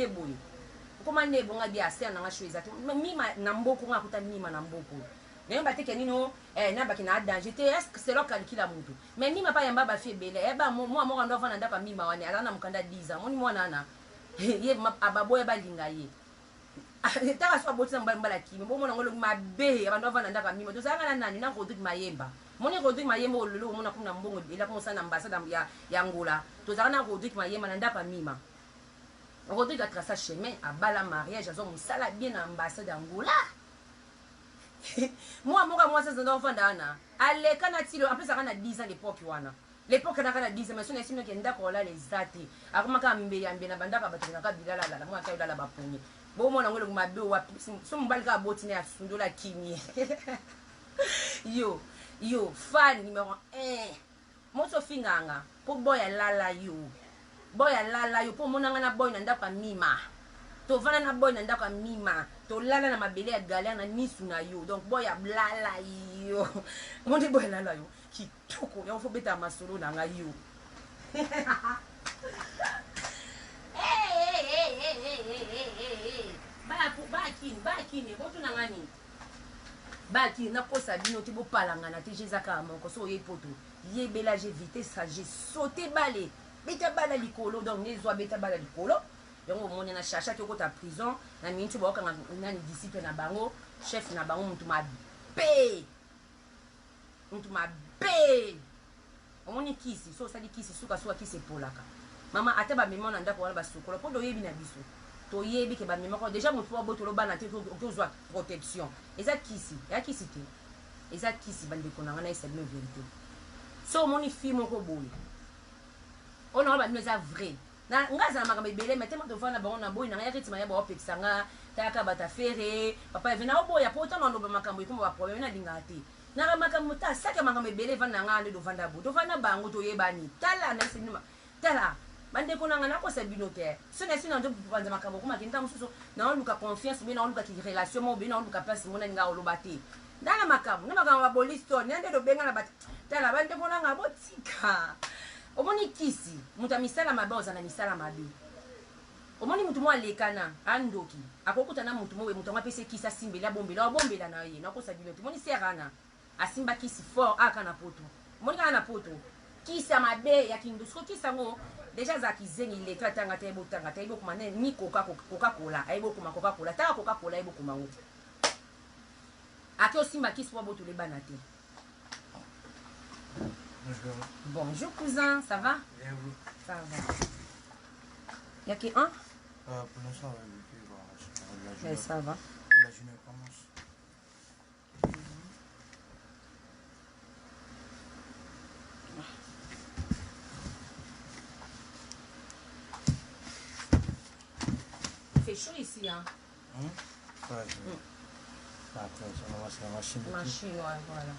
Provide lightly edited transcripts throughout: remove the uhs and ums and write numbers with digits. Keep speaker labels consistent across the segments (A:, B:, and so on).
A: boye okoma nde bonga bi aser na nga show eza te mima na mboko nga akuta mima na mboko nayo bateke nino eh, na baki na danger te est ce selon calcul ya mutu mais mima pa yamba ba fi ebele eh, ba mwa moko ando avanda ndako ya mima wana azala na mokanda 10 ans moni mwana wana ye ababoya balinga ye Taka so aboti na mobali mobali akimi bomona ngo elongi mabe ya bando avanda ndako ya mima tozalaka na nani na Rodrigue Mayemba moni Rodrigue Mayemba oyo lelo omona kuna mbongo ebele akoma osala na ambassade ya, ya Angola tozalaka na Rodrigue Mayemba na ndako ya mima Rodrigue atraça chemin abala mariage azwa mosala bien na ambassade ya Angola mwa moko ya mwasi azanda ofanda wana aleka na tilo en plus aka na 10 ans l'époque wana L'epoque naka na 10 mais sona esino ke ndako olala eza te. Akoma ka mbe ya mbe na bandako ya bato kaka bilala lala mwa ata olala ba poni. Bo mona ngo elongi mabe wapi so mobali kaka boti na asundola kimi. Yo yo fan numero 1. Moto finga nga po boy alala yo. Boy alala yo po omona nga na boy na ndako ya mima. Tovanda na boy na ndako ya mima. Tolala na mabele ya galère na misu na yo. Donc boy ablala yo. Omoni boy alala yo. Kitoko yango fo beta masolo na ngai yo. Bakini bakini botuna nga nini bakini nakosa bino te bopalangana te je eza kaka moko so oye poto yebela je vitesse je saute bale beta bala likolo donc nde ezwa beta bala likolo yango bomoni na chacha te okota prison na miniti baokanga nani disciple na bango chef na bango mutu mabe Mutu mabe. Omoni kisi, so osali kisi suka suka kisi epolaka. Mama ata ba mema na ndako wana basukola po toyebi na biso. Toyebi ke ba mema ko deja mutu abotolo bana te okozwa protection. Eza kisi, ya kisi te. Eza kisi bandeko na nga na yesa bino verite. So omoni fille moko boye. Ona ba bino eza vrai. Na nga azala makambo ebele mais tellement tovanda na bango na boyi na nga ya rythme ya ba opekisa nga talaka bata ferre papa Herve na oboya po tango aloba makambo ekoma ba problème na lingaka te naka makambo ta saki ya makambo ebele evanda na nga nde tovanda bo tovanda bango toyebani tala na ese bino tala bandeko na nga nakosa bino te so na esi na nzo panza makambo okoma kenda mosusu na oluka confiance be na oluka ki relation mo be na oluka place mona ninga oloba te ndana makambo na makambo ba boliston ya nde tobenga na bat tala bandeko na nga botika Omoni kisi, moto ya misala mabe akozala na misala mabe. Omoni moto moko alekana, a ndoki, akokuta na moto moko, moto yango apesi ye kisi asimbeli, abombela, abombela na ye, nakosa bino te. Omoni sœur wana, asimba kisi fort aka na poto. Omoni kaka na poto, kisi ya mabe ya kindoki. Sikoyo kisi yango deja azala kizengi, illettre, atanga te, ayebi otanga te, ayebi okoma ni coca coca cola, ayebi okoma coca cola, atanga coca cola ayebi okoma yango te. Ake osimba kisi po abotola ye bana te.
B: Bonjour.
A: Bonjour cousin, ça va?
B: Bien vous.
A: Ça va. Il y a qui un?
B: Pour l'instant, on va éviter, bon, la journée.
A: Mais ça va.
B: La journée commence.
A: Il fait chaud ici, hein?
B: Hein? Ouais, je... Après, ça va, c'est la machine.
A: Machine, ouais, voilà.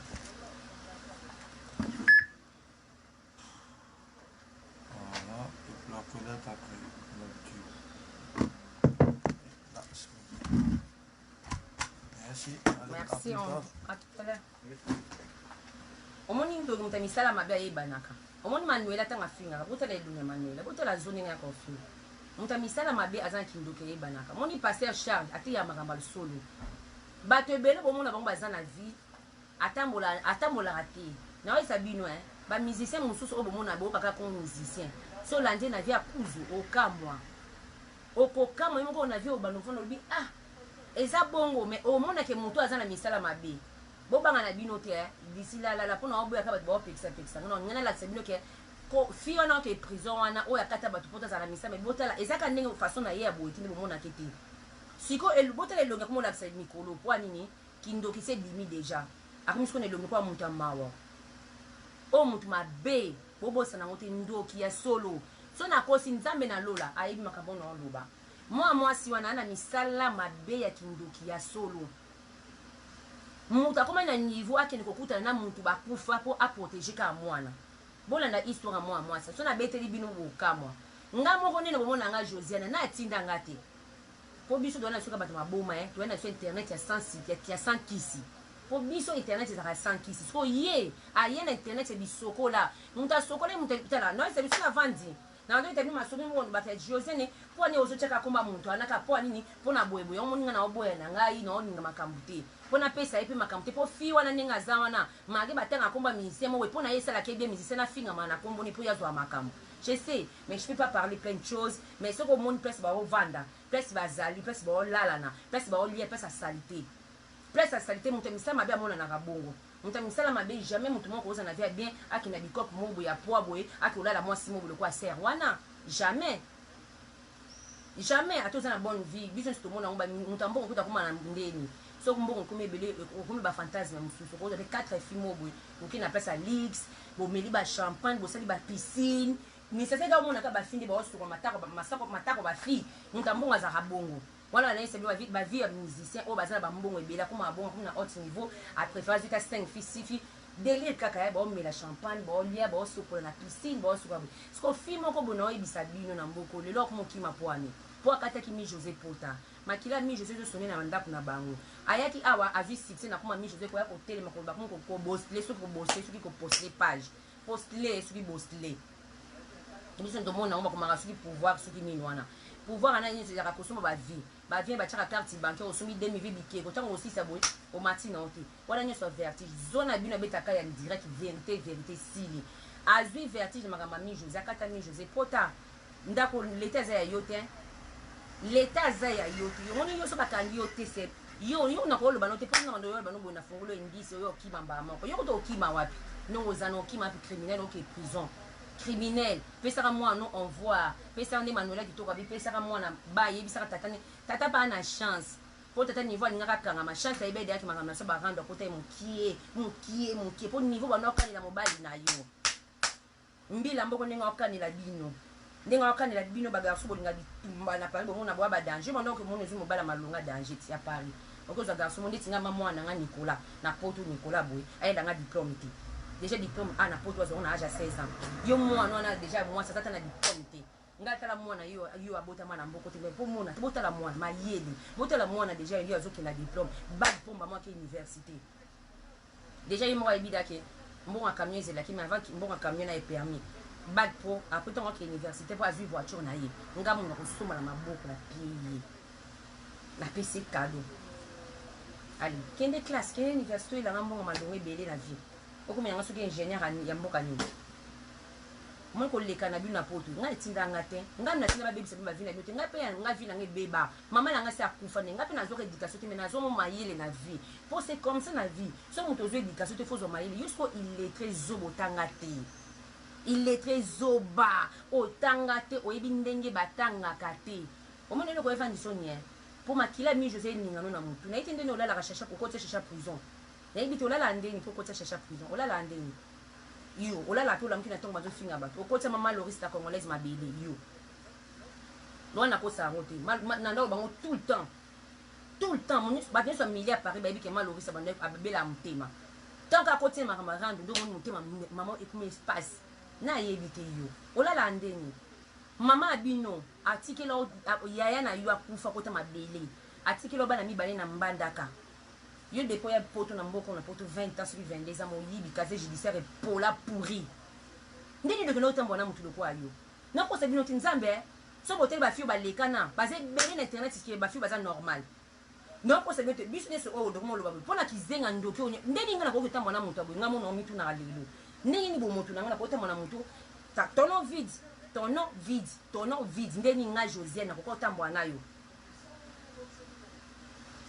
B: Voilà, et puis la collette après, l'habitude. Là, c'est bon. Merci. Allez,
A: Merci,
B: à plus tard.
A: à tout à l'heure. Omoni ndoki moto ya misala mabe ayebanaka. Omoni Manuela ntango afingaka, botala elongi ya Manuela, botala zo ndenge ya kofinga. Moto ya misala mabe aza na kindoki ayebanaka. Omoni pasteur Charles ateya makambo ya solo. Bato ebele bomona bango baza na vie atambola atambolaka te. Naoyesa bino eh, ba musiciens mosusu oyo bomona boyokaka comme musicien. So olandi na vie ya kuzu okamwa. Okokamwa yo moko na vie obanda ofanda olobi ah eza bongo mais omona ke moto aza na misala mabe. Bobanga na bino te eh, d'ici là là là pona oboya ka bato baopekisa pekisa nga nga nalakisa bino ke ko fille wana oke prison wana oyo akata bato poto azala na misala mais botala eza ka ndenge façon na ye ya boye te nde bomonake te. Sikoyo botala elongi akomi olakisa mikolo po nini kindoki se ebimi deja akomi sikoyo na elongi kwa moto ya mawa oyo moto mabe bobosana yango te ndoki ya solo so nakosi nzambe na lola ayebi makambo na oloba mwa mwasi wana na misala mabe ya kindoki ya solo moto akoma na niveau akende kokutana na moto bakufa po aprotege kaka mwana bolanda histoire ya mwa mwasi so nabeteli bino bokamwa nga moko nde na bomona nga josiane na atinda nga te Po biso toza na biso kaka bato maboma eh, toza na biso internet ya sans ya sans kisi. Po biso internet ezalaka ya sans kisi. Sikoyo ye aye na internet ya bisokola. Moto asokola ye moto tala, no eza biso na vandi. Na ndoki tabi masolo moko olobaka ya Josiane mpo nini ozotiaka komba moto wana kaka mpo nini mpo na boye boye omoni nga na oboya na ngai na olinga makambo te mpo napesa ye mpe makambo te mpo fi wana ndenge aza wana malgré batanga komba musicien moko mpo na ye esalaka ye bien musicien nafingama na kombo ni mpo ye azwa makambo. Je sais, mais je peux pas parler plein de choses. Mais soki omoni place baovanda, place bazali, place baolalana, place baolia, place ya salite, place ya salite, moto ya misala mabe amonanaka bongo. Moto ya misala mabe, jamais moto moko oza na vie ya bien akenda bikope moko boye ya poids boye ake olala mwasi moko boye lokola sœur wana. Jamais, jamais. Ata oza na bonne vie, biso nyonso tomona yango. Moto ya mbongo kuta akoma na ndeni. Soki mbongo ekomi ebele, okomi bafantasme mosusu. Okozwa te 4 filles moko boye, oke na place ya luxe, bomeli bachampagne, bosali bapiscine. Nécessaire kaka omonaka bafille nde baosuka matako, masako, matako bafille. Moto ya mbongo azalaka bongo wana. Nayesa bino bavie ya musicien oyo baza na bambongo ebele, akoma bongo, akomi na haute niveau, apréféré azwi ta 5 filles, 6 filles, délire kaka ya baomela champagne, baolia, baosokola na piscine, baosuka boye. Siko fille moko boye naoyebisa bino na mboko lelo akoma okima po ani mpo akataki Mi José pota makila. Mi José ezosone na bandako na bango. Ayaki awa, azwi succès na koma Mi José, koya kotelema koloba komi kobosle, soki kobosle, soki kopostler page, postler, soki bosle. Biso tomona yango, bakomaka soki pouvoir, soki nini wana. Pouvoir wana nyonso ezalaka kosomba bavie, bavie batiaka carte bancaire, osombi demi vie bikeko. Ntango osisa boye, omati na yo te. Wana nyonso vertige zona bino abetaka ya direct. Vérité, vérité sili. Azwi vertige na makambo ya Mi José, akata Mi José pota. Ndako leta eza ya yo te, leta aza ya yo te. Omoni nyonso bakangi yo te, se yo yo nakoloba no te mpo na bando oyoloba no boye na fongolo indisi oyo okima mbala moko. Yo kuta okima wapi? Ndongo oza na okima wapi? Criminel, oke prison, criminel. Pesaka mwana no envoi, pesaka nde Manuela kitoko abi, pesaka mwana, bayebisaka tata ne tata baa na chance mpo tata niveau alingaka akangama. Chance ayebi edeyaki makambo na so barando akota ye mokie mokie mokie mpo niveau bando akanela mobali na yo mbila mboko, ndenge akanela bino, ndenge akanela bino bagarçon. Bolinga bitumba na Paris, bomona boya badanger. Bando okomona ozwi mobala malonga, danger ti ya Paris. Okozwa garçon mo ndeti nga ma mwana nga Nicolas na poto. Nicolas boye ayelanga diplôme te, déjà diplôme a na poto azwango na age ya 16 ans. Yo mwana wana déjà mwasi aza ta na diplôme te. Ngai tala mwana yo, yo abotama na mboko te, mais mpo mona te. Botala mwana mayele, botala mwana déjà yo azokenda diplôme, bac pomba mwaki université déjà. Ye moko ayebi dake mbongo ya camion ezelaki, mais avant mbongo ya camion na ye permis bac pro, après ntango ake université mpo azwi voiture na ye, nga mono kosomba na maboko na pie ye, napesi cadeau. Ali kende classe, kende université, oyelanga mbongo malongo ebele na vie, okomi yanga soki ingénieur ya mboka nini. Omoni koleka na bino na poto, ngai etindanga te. Ngai natinda babebisa bino bavie na bino te. Ngai mpe ngai vie na ngai ebeba, mama na ngai se akufa nde ngai mpe nazwaka éducation te, mais nazwa mo mayele na vie po c'est comme ça na vie. So moto ozwa éducation te, faut ozwa mayele. Yo siko illettré, zoba, otanga te, illettré, zoba, otanga te, oyebi ndenge batangaka te. Omoni eloko evandi soni mpo makila Mi José eningano na motu naye te. Ndeni olalaka Shasha, kokotia Shasha prison, nayebi te olala ndeni mpo okotia Shasha prison. Olala ndeni yo? Olala te, olamuki na ntongo, bazofinga bato, okotia mama Loris la Congolaise mabele. Yo wana nakosa yango te na ndako bango tout le temps, tout le temps. Bato nyonso ya milie ya Paris bayebi ke ma Loris abela ya motema. Tant que akotia makambo ya rando, nde omoni motema mama ekomi espace. Nayebi te yo olala ndeni. Mama ya bino atikela yaya na yo akufa kota mabele, atikela bana mibale na mbandaka. Yo depo ya poto na mboka na poto 20 ans soki 22 ans, moyibi, casier judiciaire epola, pourri. Ndeni dokende otambola na motu lokola yo? Nakosa bino ti Nzambe. So boteli bafille balekana, baza ebele na internet ke bafille baza normal. Nakosa bino te. Biso nyonso oyo dokoma oloba boye mpo na kizenga ndoki oyo. Ndeni ngai nakoki kotambola na moto ya boye? Ngai mona omitunaka lelo ndenge nini bomoto na ngai nakoki kotambola na moto tonneau vide, tonneau vide, tonneau vide? Ndeni ngai Josiane nakoki kotambola na yo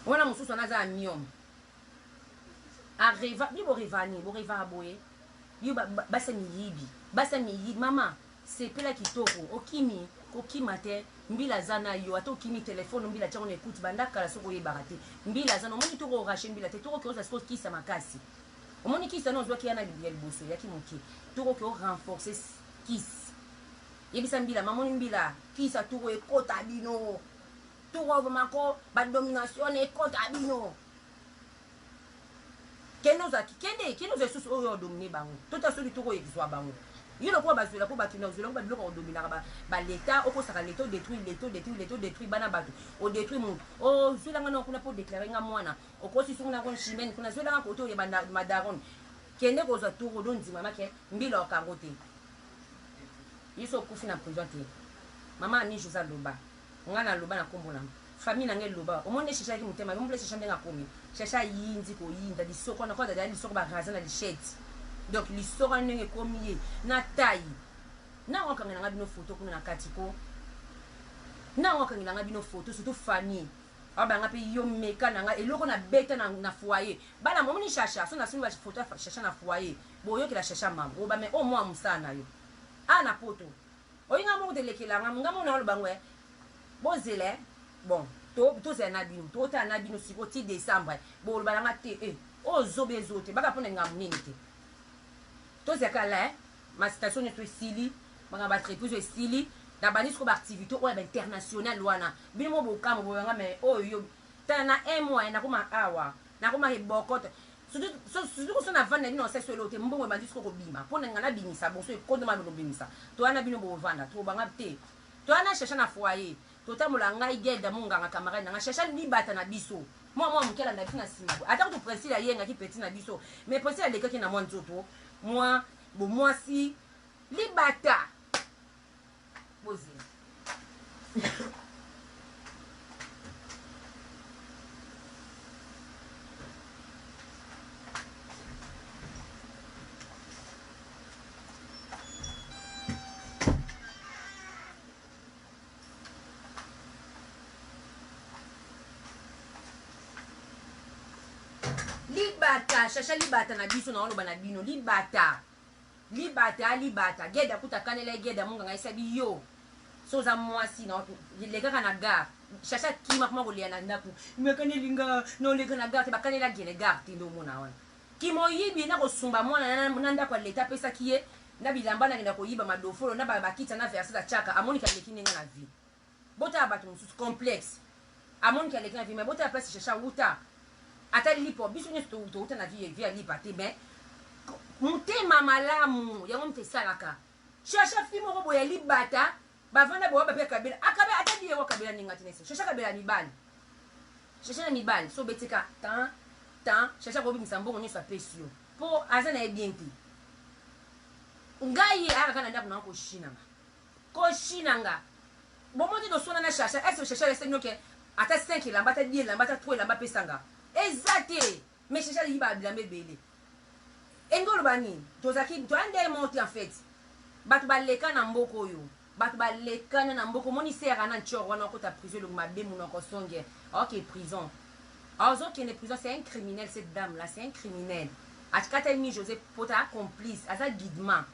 A: wana? Mosusu wana aza ya miome areva bino borevani, borevaka boye. Yo basa miyibi, basa miyibi. Mama sepela kitoko, okimi kokima te. Mbila aza na yo. Ata okimi telefone, mbila tiango na ekuti banda kala. Soki oyebaka te, mbila aza na. Omoni toko orache mbila te, tokoki ozwa sikoyo kisa makasi. Omoni kisi wana ozwaki yana ya liboso eyaki moke, tokoki orenforcer kisi. Yebisa mbila, mamoni mbila kisa toko ekota bino, toko vraiment ko badomination na ekota bino. Kende ozwaki, kende, kende ozwa lisusu oyo odomine bango. Tota soki toko ezwa bango yo lokola bazwela mpo bakenda kozwela ngo babiloko odominaka baleta, okosaka leta, odétruire leta, odétruire leta, odétruire bana bato, odétruire motu. Ozwelanga na kuna mpo odéclare nga mwana, okosi songo na chimene kuna, zwelanga kote oyeba madaron. Kende kozwa tour odondima make mbila okango te. Yo so okufi na prison te. Mama Annie Jose aloba. Nga na loba na kombo na famille na nga eloba. Omoni nde Shesha ayaki motema mabe. Omoni Shesha ndenge akomi. Shesha ayindi koyinda lisoko wana kwa dada lisoko ba rasa na lichette. Donc lisoko wana ndenge ekomi ye na taille. Nango akangela nga bino photo kuna na kati ko. Nango akangela nga bino photo surtout famille. Abanga pe yo meka na nga eloko na beta na, na foyer. Bana momoni Shasha so na sumi ba photo ya Shasha na foyer. Boyokela Shasha mama. Oba mais o mwa musala na yo. Ah na poto. Oyi nga moko telekela nga nga moko na loba ngwe. Bozela eh. Bon, to tozela na bino. To tala na bino siko ti décembre. Boloba na nga te eh. Oyo zoba ezo te. Baka pona nga munene te. Tozela kala eh. Ma station nyoso esili. Banga ba entreprise esili. Na bandi siko ba activité oyo ba international wana. Bino mo bokamwa boyanga mais oyo yo tala na un mois eh, nakoma awa. Nakoma ebokote. Surtout so na vanda bino osali eloko te mbongo ebandi siko kobima mpo na nga nabimisa bonso ekondoma kobimisa toya na bino bovanda tobanga te toya na shasha na foyer totambola ngai gelda monganga camarade na nga shasha libata na biso mwa mwa moke alanda biso na nsima boye ata kutu Priscille ayengaki petit na biso mais Priscille alekaki na mwa nzoto mwa bomwasi libata bozela. Libata shasha libata na biso na oloba na bino libata. Libata libata gede akuta kanela ye gede munganga esabi yo so oza mwasi na lekaka na gare shasha kima kuma kolia na ndaku mekaneli nga na oleka na gare te bakanela gene gare te nde omona wana kimoyibi na kosumba mwana na ndako ya leta apesaki ye na bilamba nakenda koyiba madofolo na bakita na verset atiaka amoniki aleki ndenge na vie. Botala bato mosusu complexe amoniki aleki na vie mais botala place shasha wuta ata lipa biso nyonso towuta na vie vie ya lipa te mais motema malamu yango moto esalaka. Shasha fi moko boye ya libata bavanda boye bape kabela akabela ata diye wakabela ninga te nese shasha kabela mibali shasha na mibali so betika tan tan shasha kobimisa mbongo nyonso apesi yo po aza na ye bien te ngai ye ayaka na ndako na koshinanga koshina nga bomoni te toswana na shasha est ce que shasha alesa bino ke ata 5 elamba ata 10 elamba ata 3 elamba apesa nga eza te mais shasha ayiba bilamba ebele elingi oloba nini tozalaki toya ndenge moko te en fait bato baleka na mboka oyo bato balekana na mboka omoni sera na ntshor wana okota prison elongi mabe monoko songe ok prison azokende prison c'est un criminel cette dame là c'est un criminel atikatali mi josé pota complice aza guidement.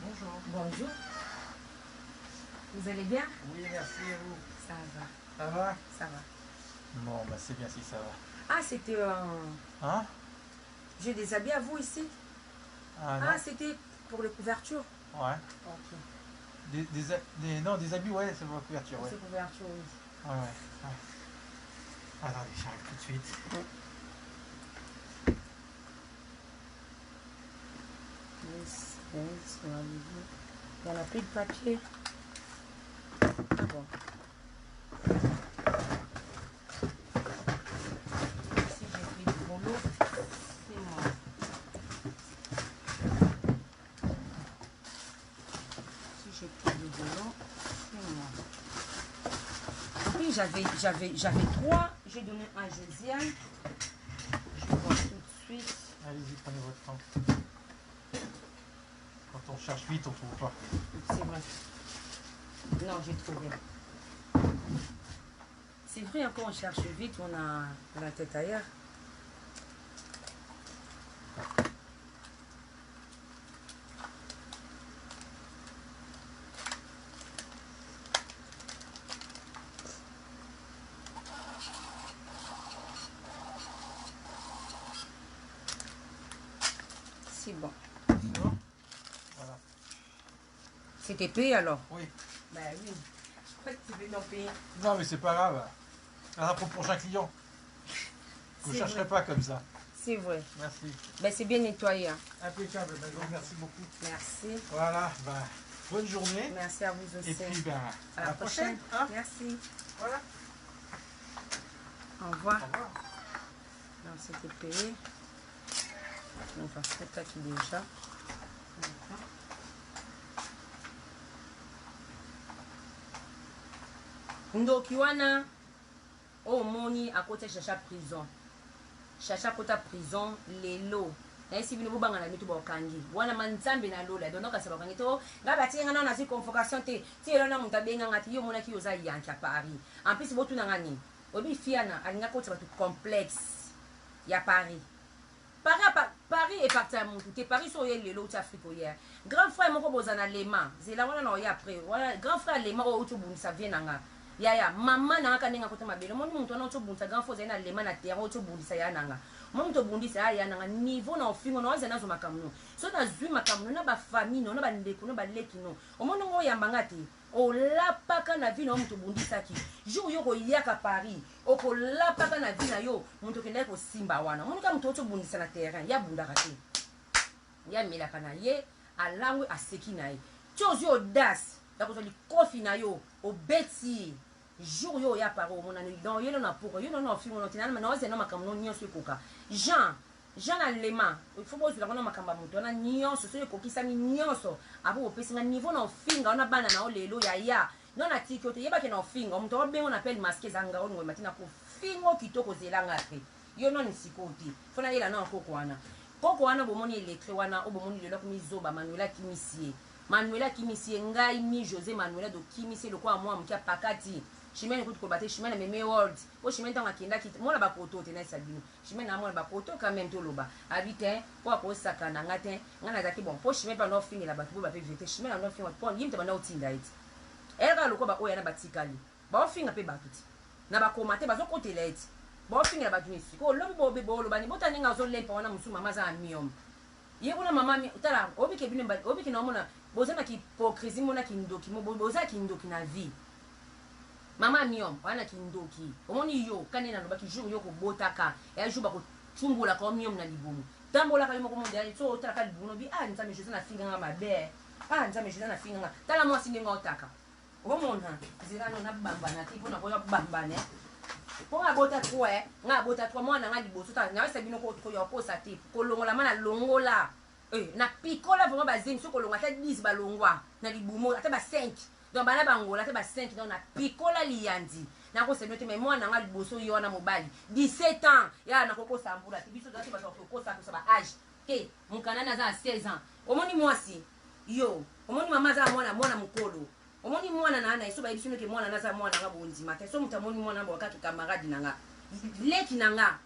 B: Bonjour.
A: Bonjour. Vous allez bien?
B: Oui, merci et vous?
A: Ça va.
B: Ça va?
A: Ça va.
B: Bon, bah c'est bien si ça va.
A: Ah, c'était un...
B: Hein?
A: J'ai des habits à vous ici.
B: Ah, non.
A: Ah, c'était pour les couvertures?
B: Ouais.
A: Ok.
B: Non, des habits, ouais, c'est pour la couverture, ouais.
A: C'est couverture, oui.
B: Ouais, ouais, ouais. Attendez, j'arrive tout de suite.
A: Ouais. Yes, yes, il n'y en a plus de papier. Ah bon. Si j'ai pris du rouleau, c'est moi. Si j'ai pris du rouleau, c'est moi. Oui, j'avais 3. J'ai donné un à Josiane. Je vois tout de suite.
B: Allez-y, prenez votre temps. Quand on cherche vite, on trouve pas.
A: C'est vrai. Non, j'ai trouvé. C'est vrai, quand on cherche vite, on a la tête ailleurs. C'est bon.
B: C'est bon? Voilà.
A: C'était payé alors?
B: Oui.
A: Ben oui. Je crois que tu veux non payer.
B: Non mais c'est pas grave. Alors pour le prochain client. Vous ne
A: C'est
B: chercherez
A: vrai.
B: pas comme ça.
A: C'est vrai.
B: Merci.
A: Ben c'est bien nettoyé. Hein.
B: Impeccable. Ben, je vous remercie beaucoup.
A: Merci.
B: Voilà. Ben, bonne journée.
A: Merci à vous aussi.
B: Et puis ben,
A: à la prochaine.
B: Hein.
A: Merci.
B: Voilà.
A: Au revoir.
B: Au revoir.
A: Donc c'était payé. Donc afutaki déjà. Ndoki wana oyo omoni akota Chacha prison. Chacha akota prison lelo. Nayesi bino bobanga na mitu bakangi. Wana ma nzambe na lola. Donc kasi bakangi to nga batie nga na nazwi convocation te. Ti lelo na moto abenga nga te yo omonaki yo oza yanki ya Paris. En plus botuna nga nini? Oyebi fiana alinga akotisa bato complexe ya Paris. Paris apa, Paris eparti ya mutu te. Paris so oye lelo uti Afrique oye. Grand frère moko boza na lema. Zela wana na oye après. Wana grand frère lema oyo uti obundisa vie na nga. Yaya mama na nga ka ndenge akota mabele. Omoni mutu wana uti obundisa grand frère ozali na lema na terrain uti obundisa ya na nga. Omoni mutu obundisa ya ya na nga niveau na ofingo na oza nazo makambo no. So nazui makambo no na ba famille no na ba ndeko no ba leki no. Omoni ngo oyamba nga te. Olapaka na vie na yo mutu obundisaki jour yo okoyaka Paris okolapaka na vie na yo mutu okendaki kosimba wana omoni kaka mutu oti obundisa na terrain ye abundaka te ye amelaka na ye alangwe aseki na ye ti ozwi audace ya kozwa likofi na yo obeti ye jour yo oya Paris omonani donc yo na poko yo na ofingo no tina na ozela makambo no nyonso ekoka Jean Jean na lema il faut bozwela ngo na makambo ya moto wana nyonso soki ekokisami nyonso apo bopesi nga niveau na ofinga wana bana na yo lelo yaya no natiki yo te yebake na ofinga moto akobengo na appel masque eza nga olingo mati na kofingo kitoko zela nga pe yo nani sikoyo te fo nayela na koko wana koko wana bomoni electre wana oyo bomoni lelo akomi zoba Manuela akimisi ye Manuela akimisi ye ngai mi Jose Manuela dokimisi ye lokola mwa moke apakati Chimene kutu koloba te Chimene amemi world po Chimene ntango akendaki mwana bakoto te naisa bino Chimene na mwana bakoto quand même toloba abi te po akosakana nga te nga nazalaki bon po Chimene mpe anda ofingela bato po bape vérité Chimene anda ofinga po ye moto abanda otinda ye ti eyaka lokola baoyo yana batikali baofinga mpe bato ti na bakoma te bazokotela ye ti baofingela bato nini sikoyo lobi bobe bolobani bota ndenge azolempa wana mosusu mama aza na miome ye kuna mama tala obike bino obike na omona boza na hypocrisie mona kindoki boza kindoki na vie mama miome wana kindoki omoni yo kani nalobaki jour yo kobotaka ya jour bakotumbolaka yo miome na libumu tambolaka yo moko monde ya so otalaka libumu nobi ah nzambe Jose nafinga nga mabe ah nzambe Jose nafinga nga tala mwasi ndenge otaka omona nzela no nabambana te mpona koya bambana mpo nga abota 3 eh nga abota 3 mwana nga liboso ta nayebisa bino koya kokosa te kolongola ma na longola eh, na pikola vraiment bazemi soki kolonga ata 10 balongwa na libumu ata ba 5 donc bana bangola ata ba 5 donc na pikola liyandi nakosa bino te mais mwana nga liboso ye wana mobali 17 ans ya nakokosa mbula te biso toza te bato bakokosa kosa ba age te mokanani aza na 16 ans omoni mwasi yo omoni mama aza mwana mwana mokolo omoni mwana na na ye so bayebisi noke mwana na aza mwana nga bondima te so moto amoni mwana bo kaka camarade na nga leki na nga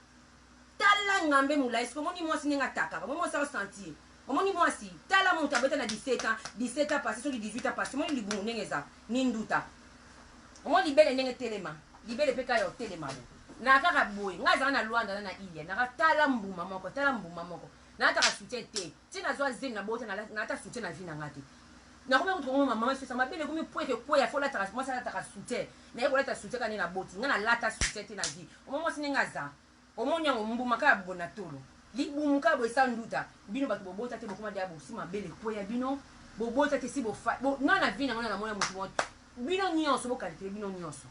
A: tala ngambe molai soki omoni mwasi ndenge atakaka omoni mwasi aosentir omoni mwasi tala moto abeta na 17 ans 17 ans passé soki 18 ans passé omoni libumu ndenge eza ni nduta omoni libele ndenge telema libele mpe kaka ya otelema bo na kaka boye ngai azala na Luanda na na ilia naka tala mbuma moko tala mbuma moko nalataka soutien te ti nazwa zemi na bota nalata soutien na vie na nga te nakomi kutu komona mama sosa mabele ekomi pweke kweya fo lataka mwasi alataka soutien naye kolata soutien kaka nde naboti ngai nalata soutien te na vie omoni mwasi ndenge aza omoni yango mbuma kaka boye na tolo libumu kaka boye esa nduta bino bato bobota te bokoma deya bosi mabele ekweya bino bobota te si bofa bo, nga na vie na nga namona motu moko bino nyonso bokalikile bino nyonso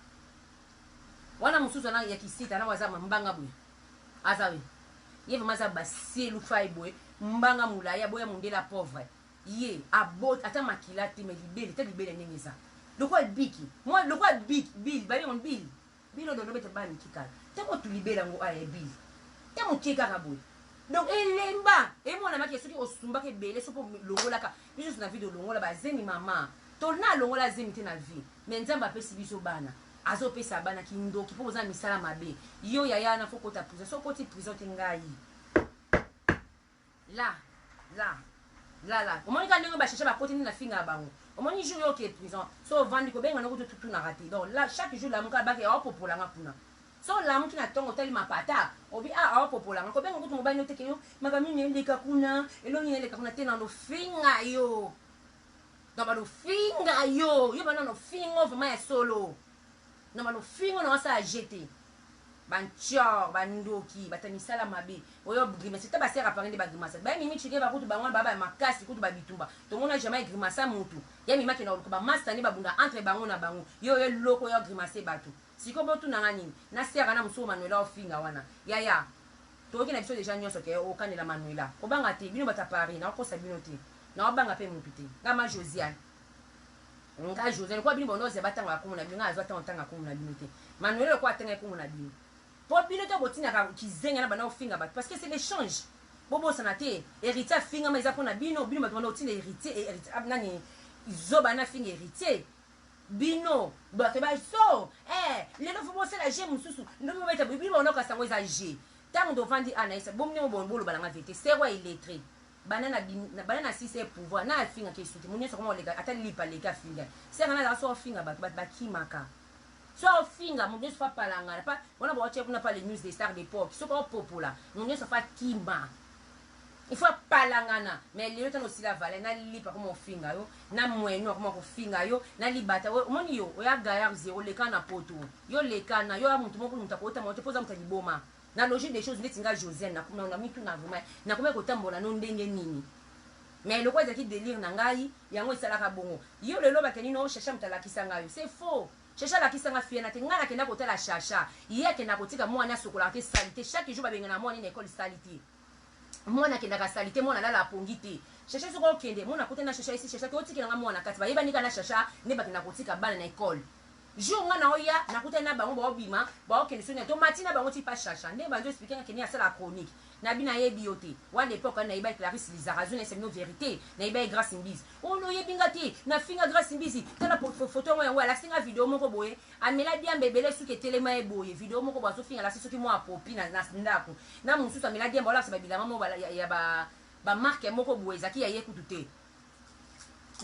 A: wana mosusu ana ya kisita na waza mbanga boye aza we ye vraiment aza baselu fai boye mbanga molai aboya mondele pauvre ye abot ata makila te mais libele te libele ndenge eza lokola biki mwa lokola biki bil babengo bil bino dondo bete bana miki kala te motu libele yango aya bil te mokie kaka boye donc elemba emonamaki soki osumbaka ebele soki olongolaka biso na vie olongola bazemi mama to na alongola zemi te na vie mais nzambe apesi biso bana azopesa bana kindoki mpo boza na misala mabe yo yaya na fo kota prison so okoti prison te ngai la la la la omoni kaka ndenge bacherche bakoti nde na finga ya bango omoni jour yo oke prison so ovandi kobenga noko totunaka te donc la chaque jour lamuka bake aopopolanga kuna so olamuki na ntongo otali mapata obi a aopopolanga kobenga kutu mobali noteke yo makambo nini eleka kuna elongi nini eleka kuna te na lofinga yo na balofinga yo yo bana lofingo vraiment ya solo na balofingo na wasala jete bantior bandoki bato ya misala mabe oyo grimace te basere apare nde bagrimace baye mimi chike bakutu bango wana baba makasi kutu babitumba tomona jamais grimace mutu ya mimi akenda koluka bamasta nde babunda entre bango na bango yo oyo eloko oyo grimace bato sikoyo botunanga nini na sere na mosusu manuela ofinga wana yaya. Toyoki na biso dejà nionso ke okanela Manuela. Kobanga te, bino bato ya Paris, nakokosa bino te. Naobanga pe mutu te. Nga ma Josiane. Nga Josiane, lokola bino bondo ozela batanga kombo na bino, nga nazwa tango tanga kombo na bino te. Manuela lokola atangaki kombo na bino. Po bino to botinaka kizenga na banda kofinga bato parce que c'est l'échange. Bobosana te, Heritier afingama eza pona bino, bino bato banda kotinda Heritier, Heritier nani zoba na finga Heritier. Bino bato ba so eh lelo faut bosala jeu mosusu ndoki bobeta bino baona kasi yango eza jeu ntango tovandi a nayesa bomni yango boloba nanga vérité sero ya illettré banda na banda na sise pouvoir na afingaka esuki mo nyonso akoma koleka ata lipa aleki afinga sero na azalaka so afinga bato bato bakimaka so afinga moto nyonso fa palangana pa wana baotia kuna pa les news des stars d'époque soki aopopola moto nyonso fa kima Il faut apalangana mais lelo tano osila valeur na lipa akoma kofinga yo na mwenu akoma kofinga yo na libata omoni yo oya gaillard zero leka na poto yo lekana yo ya mutu moko mutu akotama te poza mutu ya liboma na logique des choses ndeti nga Josiane na na mituna vraiment nakomaki kotambola no ndenge nini mais lokola ezalaki délire na ngai yango esalaka bongo yo lelo bakeni no shasha mutu alakisa ngai yo c'est faux Shasha alakisa nga fille na te nga nakenda kotala shasha ye akenda kotika mwana asokolaka te salite chaque jour babengana mwana na école salite mwana akendaka salite mwana alala apongi te shasha soki okende mwana akutani na shasha esi shasha ke otikela nga mwana kati bayebani kaka na shasha nde bakenda kotika bana na ekole jour nga na oya nakutani na bango baobima baokende soni tomati na bango ti pa shasha nde banzo explike nga kende asala chronique na bino ayebi yo te wana epoque wana nayebaki Clarisse Lizarazu nayesa bino verite nayebaki Grace Mbizi ono oyebi nga te nafinga Grace Mbizi tala photo yango yango alakisi nga video moko boye Amela diamba ebele suki etelema ye boye video moko boye azofinga alakisi soki mwa popi na, na ndako na mosusu amela diamba olakisa ba bilamba moko ya, ya ba, ba marque moko boye ezalaki ya ye kutu te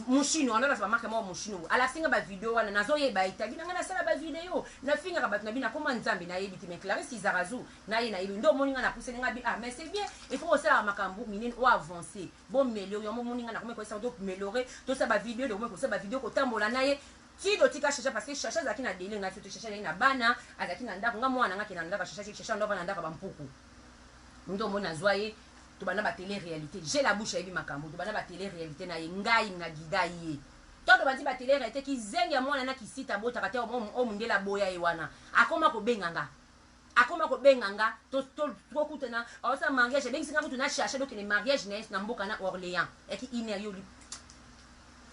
A: mushino wana alakisa ba marque moko mushino alakisi nga ba video wana nazoyeba ye tabi na nga nasala ba video nafingaka bato na bino nakoma nzambe nayebi te mais Clarisse Izarazu na ye nayebi nde omoni nga napusani nga bi ah mais c'est bien il faut kosalaka makambo minene o avancer bo meliorer yango omoni nga nakomi koyesa to meliorer tosala ba video tokomi kosala ba video kotambola na ye Ti totika Chacha parce que Chacha azalaki na délire na biso te. Chacha azalaki na bana, azalaki na ndako. Nga mwana nga akenda na ndako ya Chacha, Chacha ndo avanda na ndako ya ba mpuku. Nde omoni nazwa ye tobanda ba tele réalité. J'ai la bouche ayebi makambo. Tobanda ba tele réalité na ye. Ngai na guida ye. Tango tobandi ba tele réalité kizengi ya mwana na kisita abotaka te oyo mundele aboya ye wana. Akoma kobenga nga. Akoma kobenga nga to to tokutana aosala mariage abengisi nga kutu na Chacha dokende mariage na ye na mboka na Orléans. Yaki une heure yo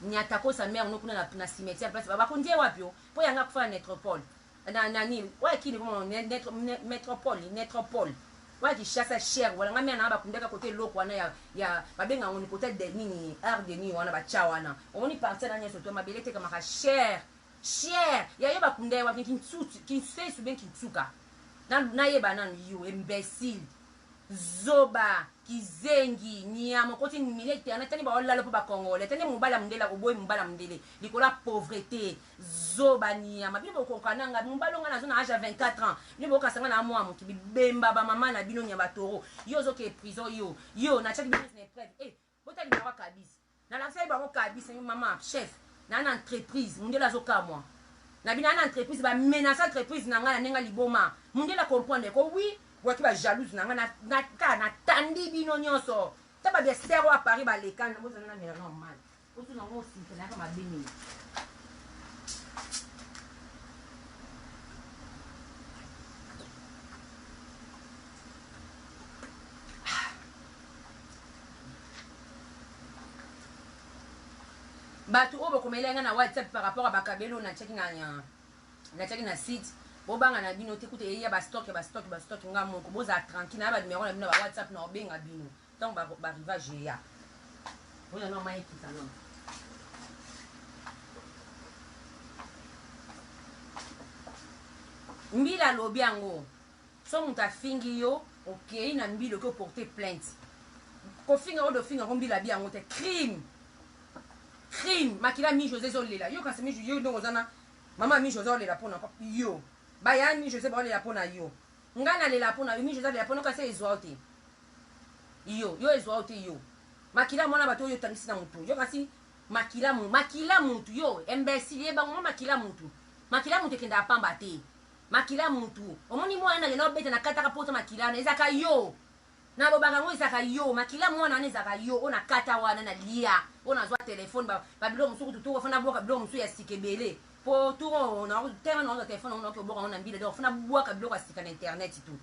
A: Nyata kosa mère no kuna na, na cimetière place bakundi ye wapi yo po yanga akufa na netropole na nani oyo kini komo metropole netropole oyo Kinshasa cher wala nga mère na bakundaka kote eloko wana ya ya babenga yango ni kote de nini art de nini wana bacha wana omoni partie na nyonso to mabele etekamaka cher cher ya yo bakunda ye wapi kinsutu kinsesu bien kintsuka nayeba nanu yo imbecile Zoba, kizengi, nyama okoti milieu internet tani bao lala po ba congolais tani mobali ya mundele oboyi mobali ya mundele likolo ya pauvrete zoba nyama bino bokoka na nga mobali oyo nga nazo na age ya 24 ans bino bokasa nga na mwa moki bibemba ba mama na bino nyama toro yo ozoke prison yo yo natiaki bino na epreuve eh botali bango kabisa Nalakisaki bango kabisa mama chef na na entreprise mundele azokamwa na bino na entreprise ba menace entreprise na ngai na ndenge liboma mundele comprendre ko oui waki ba jalouse na ngai na na ta na tandi bino nyonso ta ba biester wa Paris balekana bozana na mela normal otuna ngo osintela yaka mabe nini bato oyo bokomela nga na whatsapp par rapport ya bakabelo oyo natiaki na natiaki na site bobanga na bino te kuta eya bastock ya bastock bastock nga moko bozala tranquille na banumero na bino ba whatsapp na obenga bino ntango barivage eya oyo na mayekisa no mbila alobi yango So mutu afingi yo okeyi na mbila oke oporte plainte kofinga oyo dofinga ngo mbila abi yango te crime crime makila mi Jose ezolela yo kasi mi yo ndongo oza na mama mi Jose olela pona yo baya mi Jose baolela pona yo nga nalela pona yo mi Jose alela pona kasi ezwa yo te yo yo ezwa yo te yo makila mwana bato oyo otangisi na mutu yo kasi makila makila mutu yo imbecile yeba ngo makila mutu makila mutu ekendaka pamba te Makila mutu omoni mwana na kenda obeta na kataka pota makila wana ezaka yo nalobaka yango ezaka yo makila mwana wana ezaka yo oyo na kata wana na lia oyo nazwa telefone ba biloko mosusu kutu toko fana bwaka biloko mosusu ya sika ebele po toko na tellement nazwa telefone yango nakoki kobwaka yango na mbila donc fana bwaka biloko ya sika na internet tout.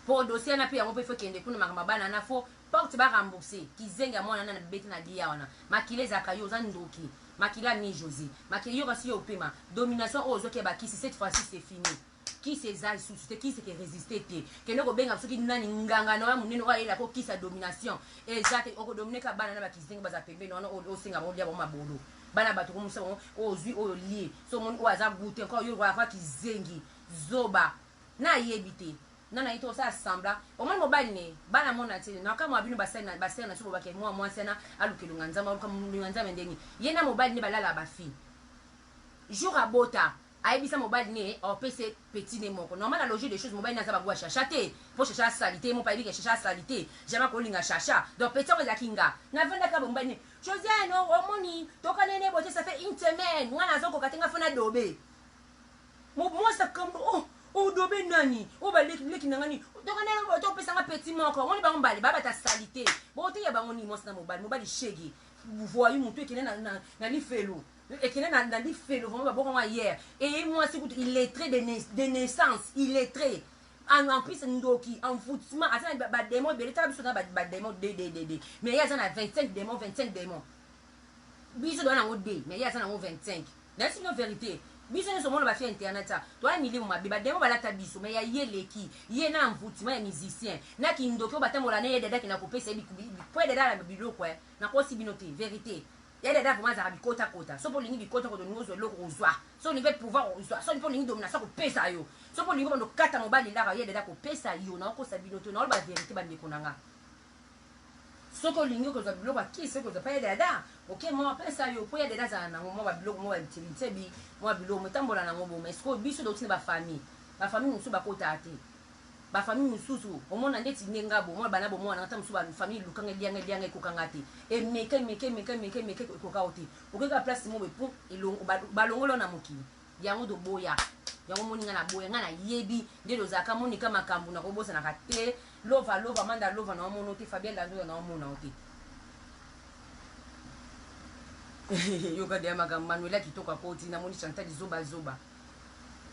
A: Po dossier wana pe yango pe faut ekende kuna makambo ya bana wana faut porte ba rembourser kizengi ya mwana wana na beti na lia wana makila ezalaka yo oza ndoki makila ya mi Jose makila yoka si yo opema domination oyo ozwaki ya bakisi cette fois ci c'est fini kisi eza lisusu te kisi eke resiste te kende kobenga soki nani nganga na yo ya monene oyo ayelaka kisi ya domination eza te okodomine ka bana na bakizengi baza pembeni wana osenga bango lia bango mabolo bana bato komisa bango oyo ozwi oyo lie so omoni oyo aza goute encore yo okoya kizengi zoba Na yebi te na naye te osala semblant omoni mobali ne bana mona te na kamwa bino basali na basere na biso bobake mwa mwasi wana aluka elonga nzambe aluka elonga nzambe ndenge ye na mobali ne balala ba fille jour abota ayebisa mobali ne opese petit ne moko normal na logique des choses mobali ne aza bagoua chacha te po chacha asali te mo payebi ke chacha asali te jamais akolinga chacha donc petit yango ezalaki nga navandaka bo mobali ne Josiane omoni tokanene bote ça fait une semaine nga nazokoka te nga fo na dobe Mwasi akambo oh odobe nani oyo baleki leki na ngani tokana topesa nga petit moko omoni bango mbale babata salite boteya bango nini mwasi na mobali mobali shege voyou motu ekende na, na, na lifelo ekende na, na lifelo vraiment baboko ngo hier eye mwasi kutu illettré de, de naissance illettré en, en plus ndoki envoûtement aza na badémon ebele tala biso na badémon dddd mais ye aza na 25 démon 25 démon biso toza nango 2 mais ye aza nango 25 nayebisi bino verite biso nyonso omona bafia internet a toya milimo mabe bademo balata biso mais ya ye eleki ye na envoûtement ya musicien na kindoki oyo batambola na ye dada akenda kopesa ye po ye dada na biloko eh nakosi bino te verite ya dada vraiment azalaka bikotakota soki olingi bikotakota olingi ozwa eloko ozwa soki olingi mpe pouvoir ozwa soki mpe olingi domination kopesa yo soki olingi obanda okata mobali laka ye dada kopesa yo nakokosa bino te naoloba verite bandeko na nga Soki olingi okozwa biloko ya kisi okozwa pa ya dada oke mwa apesa yo po ya dada azala nango mwa babiloko mwa babitsebi mwa biloko motambola nango bo mais sikoyo biso touti na bafamille bafamille mosusu bakotaka te bafamille mosusu omona ndeti nde nga bo mwa bana bomwana ata mosusu bafamille elukanga elianga elianga ekokanga te emeka emeka emeka emeka emeka ekokao te okeka place moko epo balongolo na mokili Yango toboya yango omoni nga naboya nga nayebi nde tozalaka monika makambu nakobosanaka te lova lova manda lova na omono te Fabien landoza na omona yo te yoka deya makambo Manuela kitoko akoti namoni Chantal zoba zoba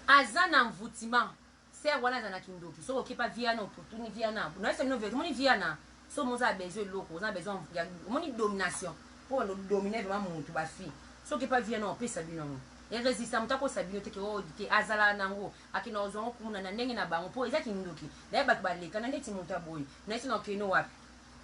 A: aza na envoûtement Sœur wana aza na kindoki soki oke pa viana otuni viana nayebisa bino verite omoni viana soki oza na besoin eloko oza na besoin ya omoni domination po bando domine vraiment mutu ba fille soki pa viana opesa bino yango eresista moto akosa bino te ke oyo te azalaka nango akenda kozwa yango kuna na ndenge na bango po eza kindoki naye bato baleka na ndeti moto ya boye nayesi na okende wapi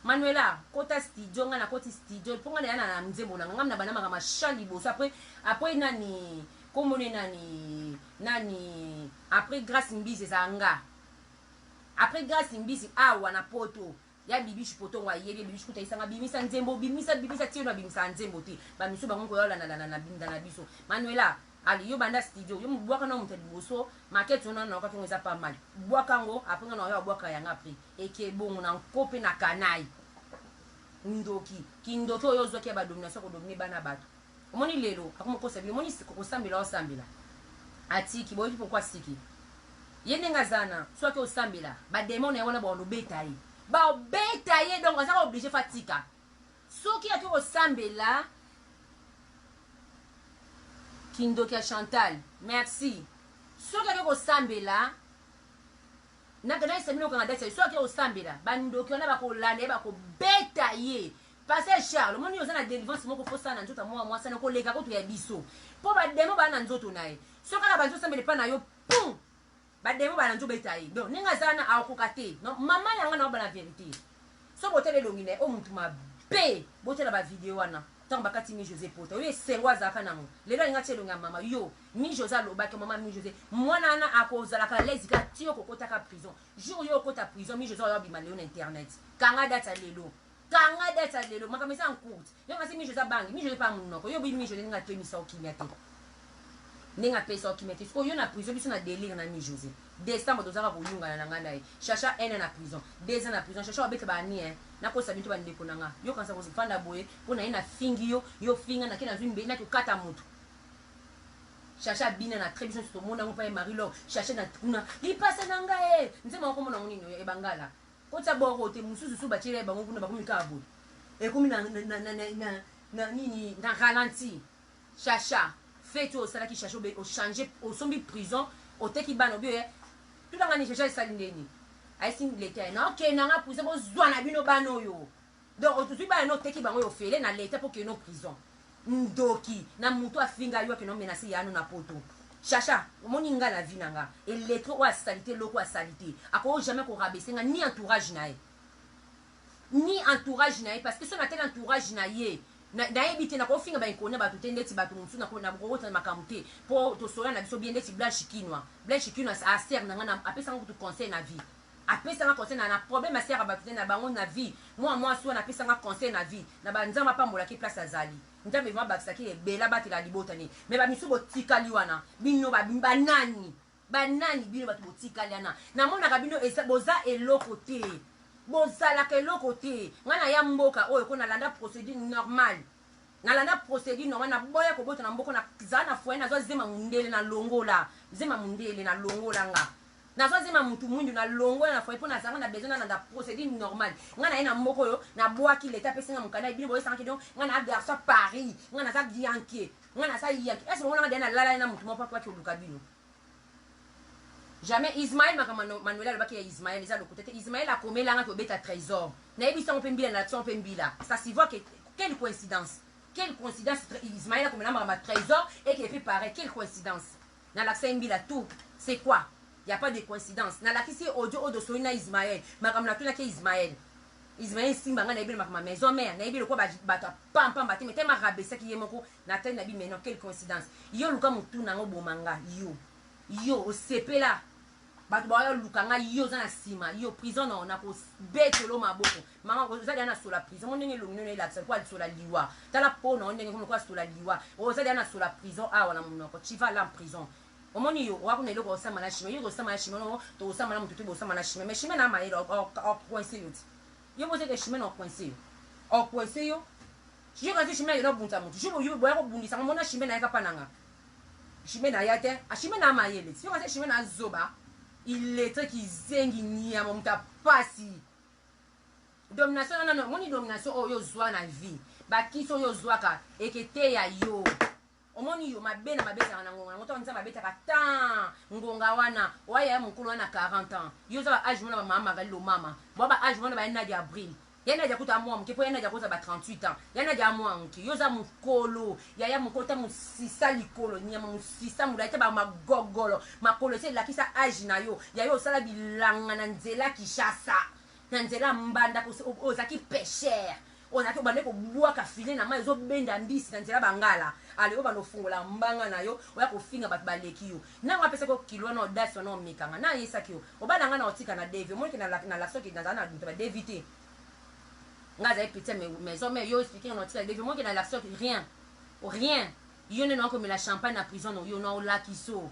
A: Manuela kota studio nga nakoti studio po nga naya na nzembo na nga nga na banda makambo ya chant liboso après après nani kombo ne nani nani après grace mbizi ezala nga après grace mbizi awa na poto ya bibishi potongo ayebi bibishi kuta isanga bimisa nzembo bimisa bimisa tieno abimisa nzembo te bamisu bango koya olanda na binda na biso Manuela Ali yo banda studio yo bwaka na moto ya liboso maquette wana na yoka eza pas mal bwaka yango après nga na yo bwaka yanga après eke bongo na nko pe na kanai ndoki kindoki oyo ozwaki ya ba domination ko dominer bana bato omoni lelo akoma kosa bino omoni kosambela osambela atiki boyebi pourquoi asiki ye ndenge aza na soki osambela ba demon na ye wana baolobeta ye baobeta ye donc azaka oblige fatika Soki ake kosambela kindoki ya Chantal merci soki ake kosambela nayebisa bino okanga date soki ake kosambela bandoki wana bakolanda ye bakobeta ye Pasteur Charles omoni oza na delivrance moko fosala na nzoto ya mwa mwasi na koleka kutu ya biso mpo bademo baa na nzoto na ye soki kaka banzi osambela epai na yo pum bademo baa na nzoto beta ye donc ndenge aza wana akokoka te mama yanga na obana verite Soki botali elongi na ye oyo mutu mabe botala ba video wana tango bakati mi Jose pota oyo esengo azalaka nango lelo alingi atia elongi ya mama yo mi Jose alobaki mama mi Jose mwana wana akozalaka lezi kaka ti okokotaka prison jour yo okota prison mi Jose oyo abima lelo na internet kanga date ya lelo kanga date ya lelo makambo eza en courte yo kasi mi Jose abangi mi Jose pa munoko yo oboyi mi Jose ndenge atoyemisa okimia te ndenge apesa yo kimia te sikoyo yo na prison biso na delire na mi jose decembre tozalaka koyungana na ngai na ye chacha un an na prison deux ans na prison chacha obeta ba ani hein nakosa bino te bandeko na nga yo kanisa kofanda boye mpo na ye nafingi yo yo finga nake nazwi mbeli nake okata moto chacha abina na très biso nyonso tomona yango mpa ye marie lor chacha na kuna lipasa na ngai e nzembo yango komona yango nini ebangala kotia boro te mosusu su batiela ye bango kuna bakomi kaka boye ekomi na, na, na, na, na, na nini na ralenti Chacha feti oyo osalaki chacha obe ochange osombi prison oteki bana obi oye tuna nga ni chacha esali ndeni? Ayesi leta na okende nanga prison, bozwa na bino bana oyo. Donc ozwi bana no, oteki bango oyo ofele na leta mpo okende no prison. Ndoki na motu afinga yo, akende omenase yano na poto. Chacha, omoni nga na vie na nga, illettré oyo asali te, eloko asali te, akoki jamais korabaisser nga ni entourage na ye, ni entourage na ye, parce que so natali entourage na ye, nayebi te, nakofinga bainkona bato te, ndeti bato mosusu nakokotana makambo te, mpo tosola na biso bien, ndeti Blanche Kinwa. Blanche Kinwa asere na nga, apesanga kutu conseil na vie, apesanga conseil na problème asere bato te na bango na vie. Mwa mwasi wana apesanga conseil na vie na banzambe, apambolaki place azali, Nzambe vraiment abakisaki ebele, abatela libota ne. Me bamisu botikali wana, bino banani? Banani bino bato botikali wana? Namonaka bino boza eloko te, bozalaka eloko te. Ngai na ya mboka oyo ko nalanda procédure normale, nalanda procédure normale, naboya kobota na mboka, nazala na foyer, nazwa zema mondele, nalongola zema mondele, nalongola nga, nazwa zema mutu mwindu, nalongola na foyer, mpo nazalaka na besoin nalanda procédure normale. Ngai na ye na mboka oyo, nabwaki leta, apesinga mokanda. Bino boyesangaki. Donc ngai na garçon Paris, ngai naza yankee, ngai naza yankee. Ese bomonanga deya nalala ye na mutu moko mpo oluka bino? Jamais. Ismael, makambo Manuel alobaki ya Ismael eza lokuta te. Ismael akomelanga tobeta trésor, nayebi sango mpe mbila na lakisa mpe mbila. Ça se voit que quelle coïncidence, quelle coïncidence! Ismael akomela makambo ya trésor eke mpe pareil, quelle coïncidence! Nalakisa ye mbila tout, c'est quoi? Y a pas de coïncidence. Nalakisi ye audio oyo tosoli na Ismael, makambo natunaki Ismael. Ismael nsimba, ngai nayebi na makambo ya maison mère, nayebi lokola bato ya pampamba te, me tellement rabesaki ye moko natali na bi. Mais non, quelle coïncidence! Yo luka motu nango boma nga, yo yo osepela bato baya luka ngai, yo oza na nsima, yo prison na nakobetelo maboko. Mama, oza deya na sola prison mo ndenge elongi nono elakisa lokola sola liwa. Tala po na yo ndenge komi lokola sola liwa. Oza deya na sola prison awa na monoko. Tu vas aller en prison. Omoni yo owa kuna, eloko osamba na chime, yo kosamba na chime no, tokosamba na motu te, bosamba na chime. Mais chime na mayele ocoince yo ti yo bozeke chime na ocoince yo, ocoince yo. Yo kasi chime akenda kobundisa motu, yo boya kobundisa ngo, mona chime na ye kapa nanga, chime na ya te, achime na mayele ti yo kasi chime na zoba, illettré, kizengi, nyama, moto apasi domination. Nano omoni domination oyo ozwa na vie, bakisi oyo ozwaka eketeya yo. Omoni yo mabe na mabe ezalaka na ngonga nango. Ntango Nzambe abetaka tan ngonga wana, oya ya mokolo wana 40 ans, yo oza ba age mona bamama Magali Lomama, bwa ba age wana baya Nadia Abril, ya Nadia kuta mwa moke, mpo ya Nadia koza ba 38 ans, ya Nadia mwa moke. Yo oza mokolo, yaya mokolo, ta mosisa likolo, nyama mosisa molai te, bamagogolo makolo esi elakisa age na yo. Ya yo osala bilanga na nzela Kinshasa, na nzela Mbanda, ozalaki pêcheur, ozalaki obande kobwaka filet na mai, ozobenda mbisi na nzela bangala. Ale oyo banda ofungola mbanga na yo, oya kofinga bato baleki yo. Nango apesaki yo kilo wana, audace wana omekanga na ayesaki yo obala nga na otika na devi. Omoniki na la soki nazala na moto badevi te, nga azali petit maison, mais yo explique nga na otika devi. Omoniki na la soki rien, rien. Yo nde naokomela champagne na prison no, yo na olakiso,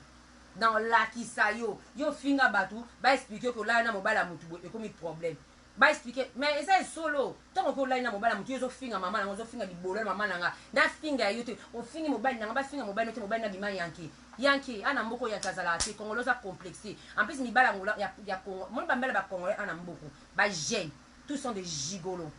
A: na olakisa yo. Yo finga bato, baexplique yo kolala na mobali ya motu boye ekomi problème, baexplique. Mais eza esolo, ntango okoki olali na mobali ya motu, yo ozofinga mama nanga, ozofinga libolo ya mama nanga, nafinga yo te. Ofingi mobali nanga, bafinga mobali no te. Mobali na bima yankee, yankee ana mboka oyo, yankee azalaka te. Congolais oza complexe. En plus mibali yangola ya Congo, moni bamibali ya bacongolais ana mboka, bajeune tous sont des gigolos.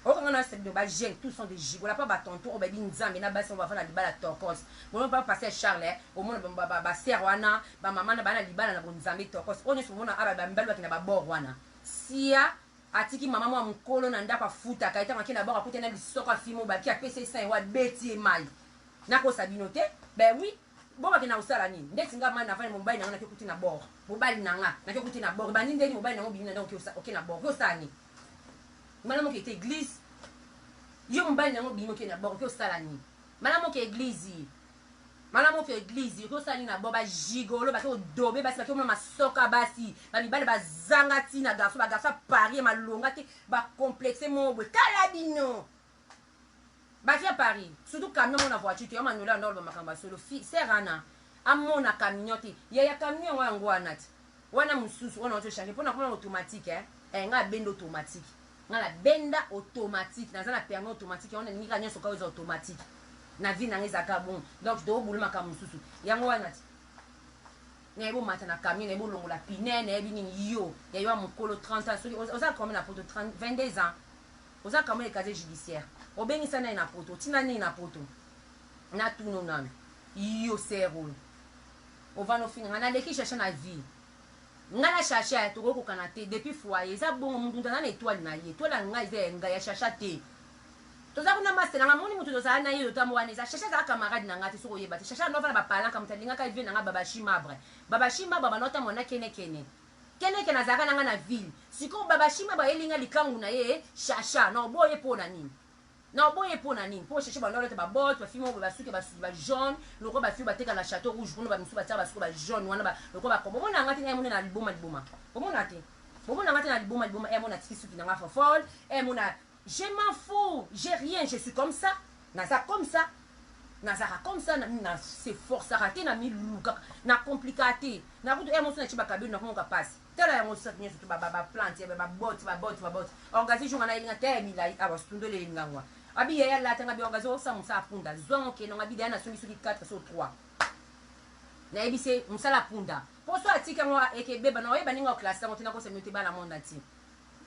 A: Okanga na bino bajeune tous sont des gigolos, apa batonton oyo bayebi Nzambe na basi oyo bafanda libala tokos. Bomona pa pasteur Charles, omona basere wana, bamama na bana libala na bonzambe tokos. Oyo nyonso bomona aba bamibali bakenda babord wana, sia atiki mama mwa mokolo na ndako, afutaka ye. Ntango akende na bord, akuti na lisoko afimo, baki apesa ye 100 euro, abeti ye mai. Nakosa bino te. Ben oui, bo bakenda kosala nini? Ndeti nga mai navandi, mobali na nga nake kuti na bord, mobali na nga nake kuti na bord, bandi ndeni mobali nango bimi na ndako, oke na bord, oke osala nini? Malamu oke te église. Yo mobali nango bimi, oke na bord, oke osala nini? Malamu oke église, malamu oke église. Oke osala nini na bord? Bagigolo bake odobe basi, bake omona masoka basi, bamibali bazanga ntina, garçon, bagarçon ya Paris malonga te, bacomplexe moko boye. Tala bino bafi ya Paris, surtout camion mona voiture te. Yo Manuela anda oloba makambo ya solo, ser ana amona camion te, yaya camion yango yango wana te, wana mosusu wana oti change mpona komona automatique, eh? Eh, ngai abenda automatique, ngai nabenda automatique, naza na permis automatique. Yango nalingi kaka nyonso kaka eza automatique na vie nanga, ezalaka bon. Donc tobulu makambo mosusu yango wana te. Nayebi omata na camion, nayebi olongola pine, nayebi nini. Yo ya yo ya mokolo 30 ans, soki oza combien na poto? 30, 22 ans, oza combien de casier judiciaire? Obengisa nani na poto? Otina nini na poto? Natuno nano yo, ser oyo ovanda ofinga nga, naleki cherche na vie. Nga na Chacha tokoki kokana te depuis foyer eza bongo mutu mutu aza na etoile na ye etoile ya nga eza ya nga ya Chacha te toza kuna masta na nga moni mutu tozala na ye lotambo wana eza Chacha azala camarade na nga te soki oyeba te Chacha ando avanda ba palanka mutu alingaka vie na nga Babashi Mabre Babashi Mabre banda otambola na kene kene kene kene azalaka na nga na ville sikoyo Babashi Mabre ayeli nga likangu na ye Chacha na oboye po na nini Na oboye pona nini? Po chercher banda olata ba bottes, ba fille moko boye ba suki ba ba jaune, lokola ba fille bateka na chateau rouge kuna ba misusu batiaka ba suki ba jaune wana ba lokola ba kombo. Bomona nga te eh mona na liboma liboma. Bomona te. Bomona nga te na liboma liboma eh mona tiki suki na nga fofol, eh mona je m'en fous, j'ai rien, je suis comme ça. Naza comme ça. Nazalaka comme ça na, na se forçaka te na milukaka, na complikaka te. Na kutu eh mosu na ti ba kabelo na komoka pasi. Tala yango sac nionso to ba ba ba plante ba ba botte ba botte ba botte orgasie jour nga na yelinga te milayi awa sundoli elinga ngwa abi yaya lata nga bi orgasie osala musala punda zwa ngo kende ngo abi deya nasombi soki 4 so 3 nayebi se musala punda po so atiki yango eke beba na oyeba ndenge oklase yango te nakosa bino te bana monde entier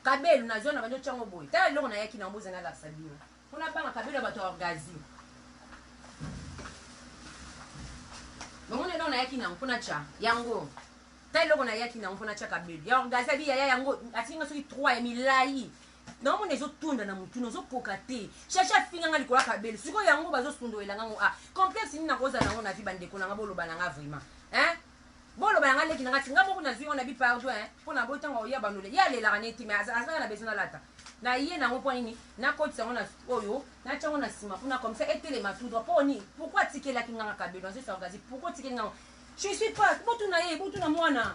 A: kabelu nazwa na bandi otya ngo boye tala eloko nayaki na yango bozali nalakisa bino mpo nabanga kabelu ya bato ya orgasie bomoni eloko nayaki na yango mpo natya yango Ta eloko na yaki nango pona tia kabelo ya orgazi abi yaya yango atiki nga soki 3 ya milayi naomona ezotunda na mutu nazokoka te chacha afinga nga likolo ya kabelo sikoyo yango bazosundolela nga ngo ah complexe nini nakozala nango na vie bandeko na nga boloba na nga vraiment hein boloba na nga leki na nga ti nga moko nazwi yango na bi pardon hein mpo na boyi ntango oya bandole ye alelaka neti mais azalaka na besoin nalata na ye nango mpo nini nakotisa yango na oyo natya yango na nsima kuna comme ça etelema tout droit mpo nini pourquoi atikelaki nga nga kabelo nazosa orgazi pourquoi otikeli nga Je suis pas botuna ye botuna mwana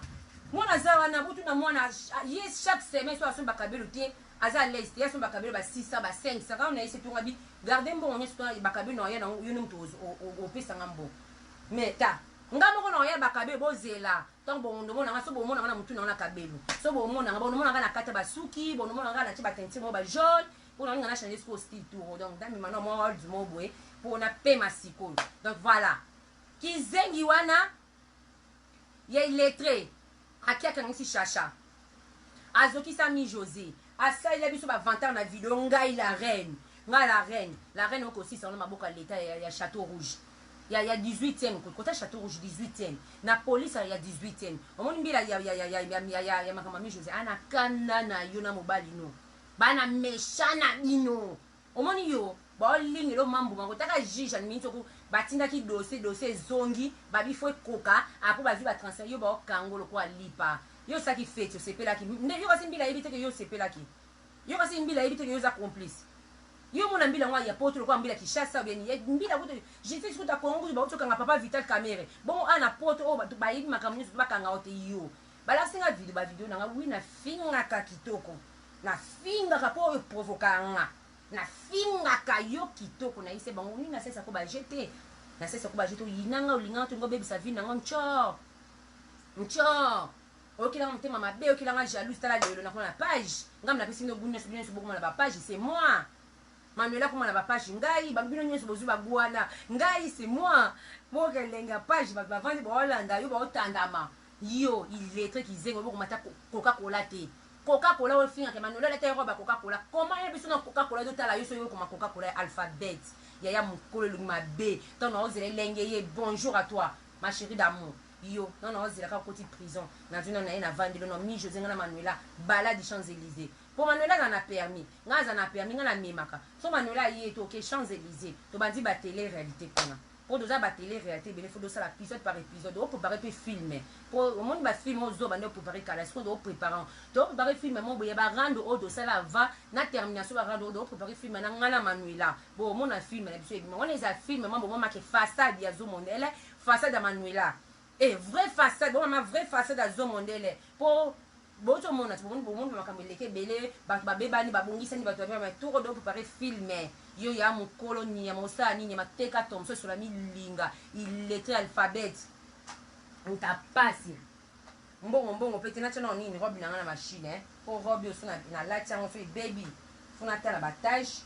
A: mwana aza wana botuna mwana ye chaque semaine so asomba kabelo te aza à l'aise te ye asomba kabelo ba 600 ba 500 kaka na ye se tonga bi garde mbongo nyonso to bakabelo na ya nango yo nde moto opesa nga mbongo mais ta nga moko na oya bakabelo bozela ntango bondomona nga so bomona nga na motu na nga na kabelo so bomona nga bonomona nga na kati ya basuki bonomona nga na tie bateinture moko ba jaune mpo na nga na change sikoyo style tour donc damema na mwa old moko boye mpo na pema sikoyo donc voilà Kizengi wana ya illettre ake akangisi Chacha azokisa mi Jose asalela biso ba vantard na video ngai la reine ngai la reine la reine okosisa wana maboko ya leta ya, ya chateau rouge ya, ya 18e kota chateau rouge 18e na police ya 18e omoni mbila ya, ya, ya, ya, ya, ya, ya, ya makambo ya mi Jose ana kanda na yo na mobali no bana mesha na bino Omoni yo baolingela yo mambuma ngo taka juge ya minute oku batindaki dossier dossier ezongi babi faut ekoka apres bazwi ba transfert yo baokango lokola lipa yo osaki feti osepelaki nde yo kasi mbila ayebi te ke yo osepelaki yo kasi mbila ayebi te ke yo oza complice yo omona mbila ngo ya poto lokola mbila Kinshasa ou bien mbila kutu justice kutu ya Congo kutu bauti okanga papa Vital Kamerhe bongo awa na poto oyo bato bayebi makambo nyonso bakanga yo te yo balakisi nga video ba video na nga wi nafingaka kitoko Na fingaka po oyo provoka nga. Na fingaka yo kitoko na yise bango nini na sesa ko ba jeu te. Na sesa ko ba jeu te oyina nga olinga nga tolinga obebisa vie na nga ntshor. Ntshor. Oyokela nga motema mabe oyokela nga jalouse tala lelo nakoma na page nga na pesi bino gout nyonso bino nyonso bokoma na ba page c'est moi. Manuela akoma na ba page ngai ba bino nyonso bozwi ba gout wana ngai c'est moi. Boka elengi ya page bato bavandi baolanda yo baotandama yo illettre kizengi obokoma ata coca cola te. Coca cola oyo finga ke Manuela alata ye robe ya coca cola comment ya biso na coca cola ezo tala yo soki okoma coca cola ya alphabet yaya mukolo elongi mabe tango na ozela elenge ye bonjour à toi ma cherie d'amour yo nano na ozela kaka okoti prison nazwi nano naye na vandelo na mi Jose nga na Manuela balade champs Elysées po Manuela aza na permis nga aza na permis nga na memaka so Manuela aye to ke champs Elysées tobandi ba tele realite kuna Po toza ba tele realite ebele faut tosala episode par episode o prepare pe film po omoni ba film oyo zoba nde o prepare kala sikoyo to prepare yango to prepare film moko boye ya ba rando oyo tosala avant na termination ba rando oyo to prepare film na nga na Manuela bo omona film na biso ebima wana eza film mambo momake façade ya zomondele façade ya Manuela e vrai façade bo mama vrai façade ya zomondele po Bozo mona ti bomoni bomoni makambo eleki ebele batu babebani babongisani batu babebani tour oyo prepare film yo ya mukolo nyama osala nini nyama teka thomson sola milinga illettre alphabet nta pasi mbongo mbongo pe te natia nao nini robe na nga na machine eh po robe oyo so nalati yango so ebebi fo natala ba tache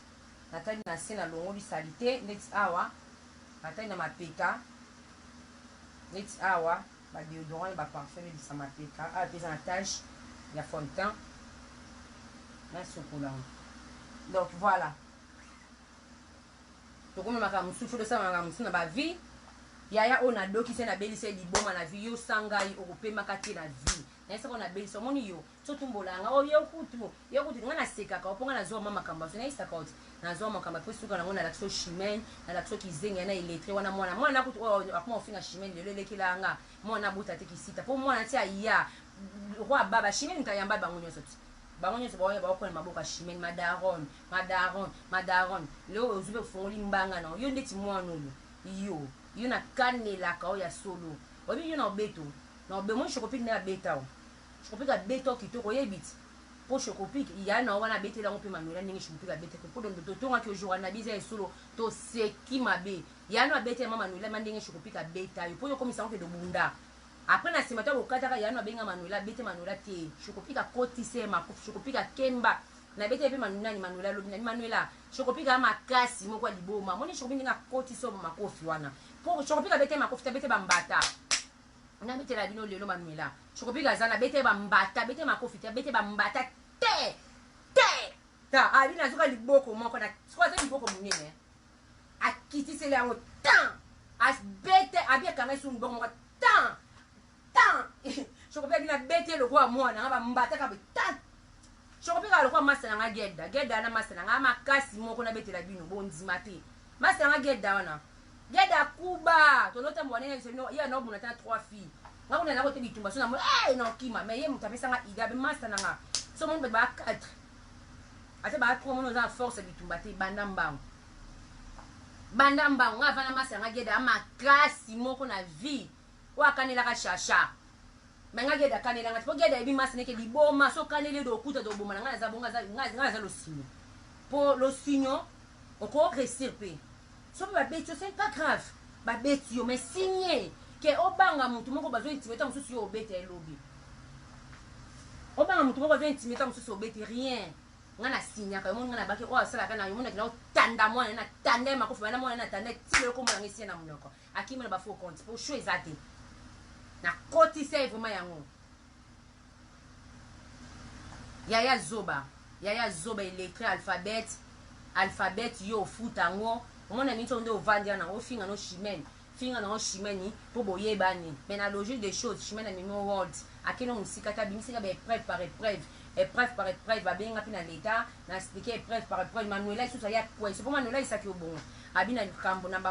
A: natali na se nalongoli salite ndeti awa natali na mapeka neti awa Ba deodorant na ba parfum ebebisa mapeka. Awa pe eza na tache ya fond de teint. Nasokola yango. Donc voilà. Tokomi makambo mosusu, faut tosala makambo mosusu na ba vie. Yaya oyo nadokisi ye, nabelisi ye liboma na vie. Yo sa ngai okopemaka te na vie. Nayesaka oyo nabelisi, omoni yo so tumbola yanga oyo, yo kutu, yo kutu ngai nasekaka mpo ngai nazwa ma makambo aso. Nayesaka oti nazwa makambo mpo suka nango nalakisi yo Chimene, nalakisi yo kizengi ya na illettré wana. Mwana mwana kutu oyo akoma kofinga Chimene lelo, elekela yanga mwana abuta te kisita mpo mwana ti aya roi baba Chimene moto ayamba bango nyonso ti bango nyonso baoya baokona maboko ya Chimene. Madaron, madaron, madaron, leo ozwi mpe ofongoli mbanga na yo ndeti mwana oyo. Yo nakanelaka oyo ya solo. Oyebi yo na obeto na obe moi Chocopik nde abeta o Chocopik, abeta o kitoko. Oyebi ti mpo Chocopik ya na wana abeteli yango mpe Manuela ndenge Chocopik abetaki mpo totongaki o jour wana biza ya solo, toseki mabe. Ya no abeta ya ma Manuela ma ndenge Chocopik abeta yo mpo yo okomisa yango kende obunda. Après na nsima to bokataka, ya no abenga Manuela, abete Manuela te. Chocopik akotisa ye makofi, Chocopik akemba nabeti ye mpe nani Manuela alobi nani Manuela Chocopik aya makasi moko ya liboma. Moni Chocopik ndenge akotisa yo makofi wana mpo Chocopik abete makofi te, abete bambata. Nabetela bino lelo Manuela Chocopik aza na abete bambata, abete makofi te, abete bambata te te ta abi nazoka liboko moko na sikoyo aza liboko monene, akitiseli yango tan abete abi akanga esu liboko moko tan tan. Chocopik abi nabete lokola mwana nga bambata kaka tan. Chocopik kaka lokola masa na nga Gelda. Gelda wana masa na nga makasi moko, nabetela bino bondima te. Masa na nga Gelda wana, Gelda kuba tonotambola ndenge bino ye anaobuna ta na trois filles. Nga kuna nako te bitumba so na naokima, mais ye moto apesanga idée abe masa na nga so moni bato baa 4 ata baa 3, moni oza na force ya bitumba te, banda mbango, banda mbango. Nga avanda masa na nga Gelda makasi moko na vie oyo akanelaka Shasha, me nga Geda akanelanga te mpo Geda ayebi masi neke liboma. So okaneli yo dokuta toboma na ngai. Naza bongo, ngai naza losinyo mpo losinyo okoréussir mpe so mpe babeti yo, c'est pas grave. Babeti yo mais signe ke obanga motu moko bazo intimider mosusu, yo obeta elobi obanga motu moko bazo intimider mosusu, obeti rien. Ngai nasignaka yo, moni ngai nabaki oyo asalaka na yo, monaki na otanda mwana na tanda ye makofi bana mwana na tanda ti lelo komona ngai esie na monoko akimi na bafaux compte po show eza te. Nakotisa ye vraiment yango. Yaya zoba, yaya zoba, illettré, alphabet, alphabet. Yo ofuta yango, omona mingi nde ovandi wana ofinga no Chimene, finga nango Chimene mpo boyebani. Mais na logique des choses, Chimene amemi world, akende mosika te, abimisaka baépreuve par épreuve, épreuve par épreuve. Babenga mpe na l'état na expliquer épreuve par épreuve. Manuela lisusu aya kwesi mpo Manuela esaki yo bongo abi na likambo na.